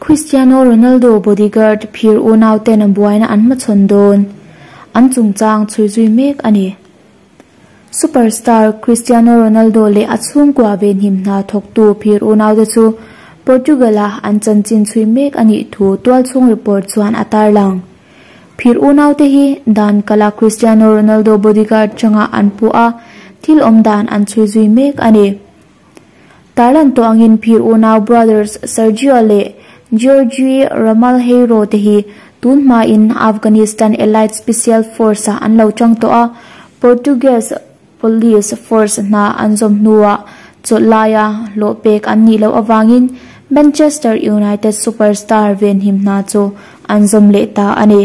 Cristiano Ronaldo bodyguard phir unauten buaina an hmachhawn dawn, an chungchang chhui zui mek a ni. Superstar Cristiano Ronaldo leh a chhungkua venhim hna thawktu phir unaute chu Portugal-a an chanchin chhui mek a nih thu tualchhung report chuan a tarlang. Phir unaute hi dan kala Cristiano Ronaldo bodyguard changa an pu a, thil awm dan an chhui zui mek a ni. Tarlan tawh angin phir unau brothers Sergio leh Giorgi Ramalheiro te hi tun hmain Afghanistan Elite Special Force-ah an lo chang tawh a, Portuguese Police Force hna an zawm hnuah chawlh laia hlawh pek an nih loh avangin Manchester United superstar venhim hna chu an zawm leh ta a ni.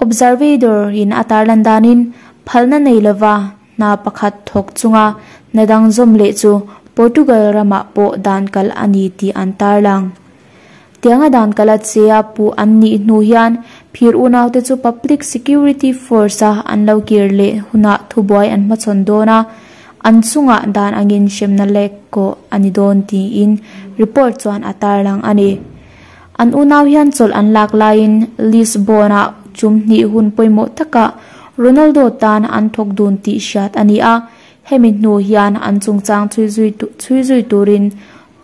Observador in a tarlan danin phalna nei lova hna pakhat thawk chunga hna dang zawm leh chu Portugal ramah pawh dan kal a ni tih an tarlang. Tianga dan kala chea puh an nih hnu hian phir unaute chu Public Security Force-a an lo kir leh hunah thubuai an hmachhawn dawn a, an chungah dan angin hremna lek kawh a ni dawn tiin report chuan a tarlang a ni. An unau hian chawlh an lak laiin Lisbon-ah tum hnih hun pawimawh takah Ronaldo tan an thawk dun tih hriat a ni a, hemi hnu hian an chungchang chhui zui turin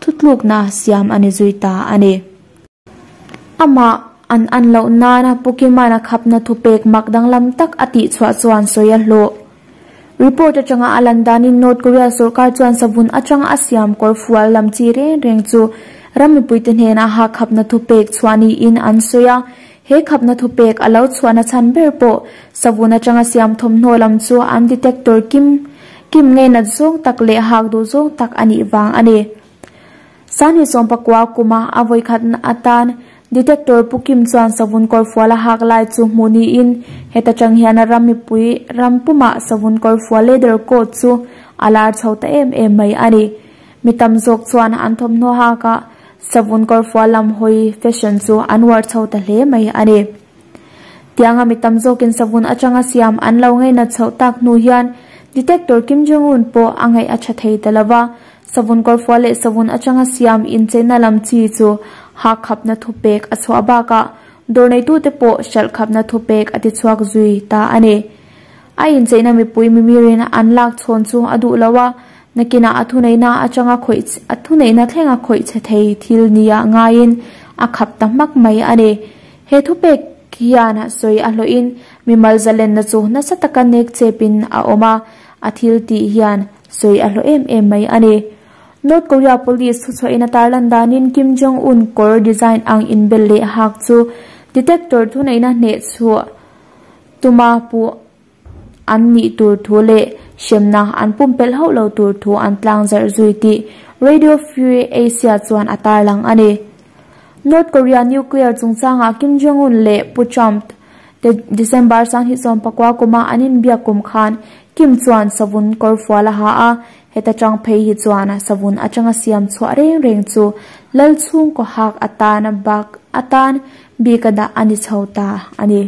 Thutlukna siam a ni zui ta a ni. Amah an an loh nana Pokemon a khapna thupek mak danglam tak a tihchhuah chuan sawi a hlawh. Report atanga a lan danin North Korea sorkar chuan savun atanga a siam kawr fual lam chi reng reng chu ram mipuite hnenah ha khapna thupek chhuah niin an sawi a. He khapna thupek a lo chhuahna chhan ber pawh savun atanga siam thawmhnaw lam chu an detector kim Kim ngeinat zawng tak leh hak duh zawng tak a nih vang a ni. Sangni sawmpakua kuma a vawikhatna atan Detector Pu Kim chuan savun kawrfual a hak lai chu hmuh niin heta tang hian a ram mipui ram pumah savun kawrfual leather coat chu a lar chho ta em em mai a ni. Mi tam zawk chuan an thawmhnaw hakah savun kawrfual lam hawi fashion chu an uar chho ta hle mai a ni. Tianga mi tam zawkin savun atanga siam an lo ngainat chhoh tak hnu hian Detector Kim Jong Un pawh a ngaih a tha thei ta lova, savun kawrfual leh savun atanga siam incheina lam chi chu hak khapna thupek a chhuah bakah dawr neitute pawh hralh khapna thupek a ti chhuak zui ta a ni. A incheina mipui mimirin an lak chhawn chu a duh lo a, nakinah a thuneihna atanga khawih a thuneihna thlenga khawih chhe thei thil nia ngaiin a khap ta hmak mai a ni. He thupek hian sawi a hlawhin mimal zalenna chu nasa taka nek chepin a awm a, a thil tih hian sawi a hlawh em em mai a ni. North Korea police thuchhuahin a tarlan danin Kim Jong Un kawr design ang inbel leh hak chu detector thuneihna hneh chhuah tuma puh an nih tur thu leh hremna an pumpelh hauh lo tur thu an tlang zarh zui tih Radio Free Asia chuan a tarlang a ni. North Korea nuclear chungchangah Kim Jong-un leh Pu Trump te December 2019 kuma an inbiak kum khan Kim chuan savun kawrfual a ha a, heta tang phei hi chuan savun atanga siam chhuah reng reng chu lal chhungkaw hak atan bak atan bik a dah a ni chho ta a ni.